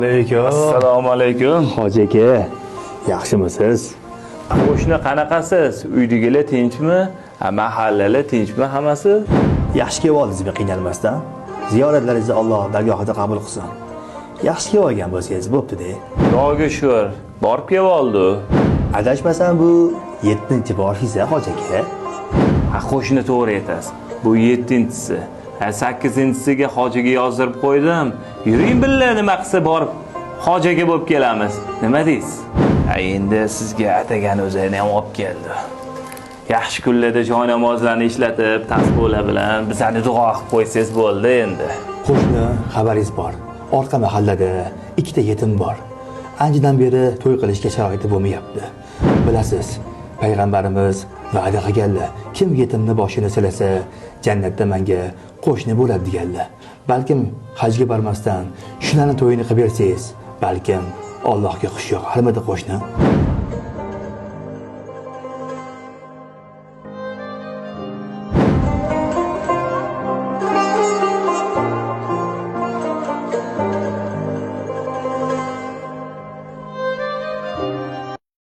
Alaykum. Assalomu alaykum. Hoji aka, yaxshimisiz? Qo'shni, qanaqasiz? Uydagilar tinchmi? Ha, mahallalar tinchmi hammasi? Yaxshi kelib oldingizmi qiynalmasdan? Ziyoratlaringizni Alloh dargohida qabul qilsin. Yaxshi kelib olgan bo'lsangiz bo'pti-da. Xudoga shukur. Borib kelib oldi. Adashmasam bu 7-borishingiz, hoji aka. Ha, qo'shni, to'g'ri aytasiz. Bu 7-si. Ha, 8-siga hojiga yozdirib qo'ydim. Yuring, billa nima qilsa borib hoji aka bo'lib kelamiz. Nima deysiz? Ha, endi sizga atagan o'zini ham olib keldi. Yaxshi kunlarda joy namozlarni ishlatib, tasbihlar bilan bizani duo qilib qo'ysangiz bo'ldi endi. Qo'shni, xabaringiz bor. Orqa mahallada ikkita yetim bor. Anchadan beri to'y qilishga sharoiti bo'lmayapti. Bilasiz, payg'ambarimiz va'da qilganlar, kim yetimni boshini silasa, jannatda menga qo'shni bo'ladi deganlar. Balkim hajga bormasdan shularni to'yini qilib bersangiz, balkim Allohga xush yoqarmidi, qo'shni?